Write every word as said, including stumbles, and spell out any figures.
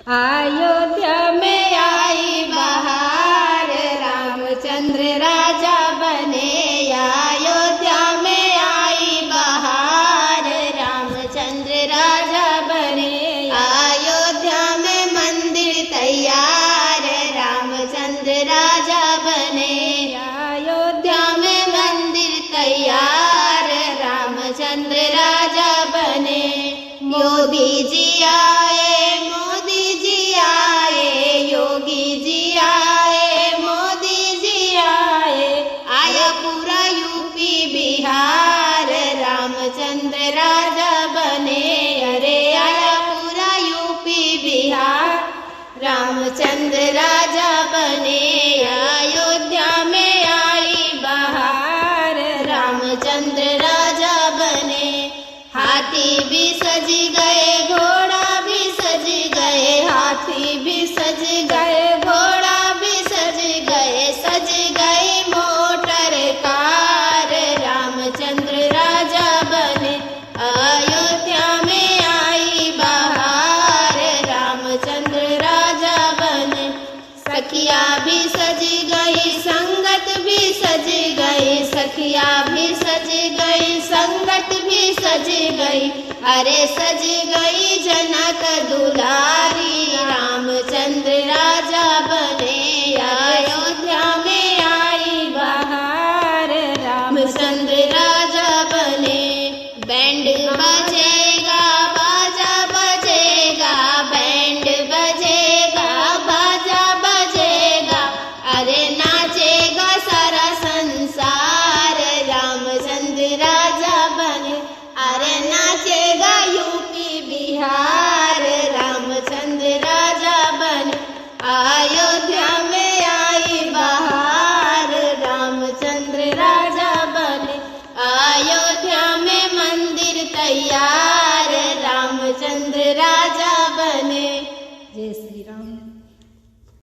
अयोध्या में आई बहार, रामचंद्र राजा बने। अयोध्या में आई बहार, रामचंद्र राजा बने। अयोध्या में मंदिर तैयार, रामचंद्र राजा बने। अयोध्या में मंदिर तैयार, रामचंद्र राजा बने। मोदी जी आए, मोदी जी आए, योगी जी आए, मोदी जी आए। आया पूरा यूपी बिहार, रामचंद्र राजा बने। अरे आया पूरा यूपी बिहार, रामचंद्र राजा बने। अयोध्या में आई बहार, रामचंद्र राजा बने। हाथी भी सज गए, घोड़ा भी सज गए, हाथी भी सज गए, घोड़ा भी सज गए, सज गई मोटर कार, रामचंद्र राजा बने। अयोध्या में आई बहार, रामचंद्र राजा बने। सखिया भी सज गई, संगत भी सज गई, सखिया भी सज गई, संगत भी सज गई। अरे सज गई जनक दुलारी, रामचंद्र राजा बने। अयोध्या में आई बहार, रामचंद्र राजा बने। बैंड बजेगा, बाजा बजेगा, बैंड बजेगा, बाजा बजेगा। अरे नाचेगा सारा संसार, रामचंद्र राजा बने। अरे नाचेगा यूपी बिहार, रामचंद्र राजा बने। अयोध्या में आई बहार, रामचंद्र राजा बने। अयोध्या में मंदिर तैयार,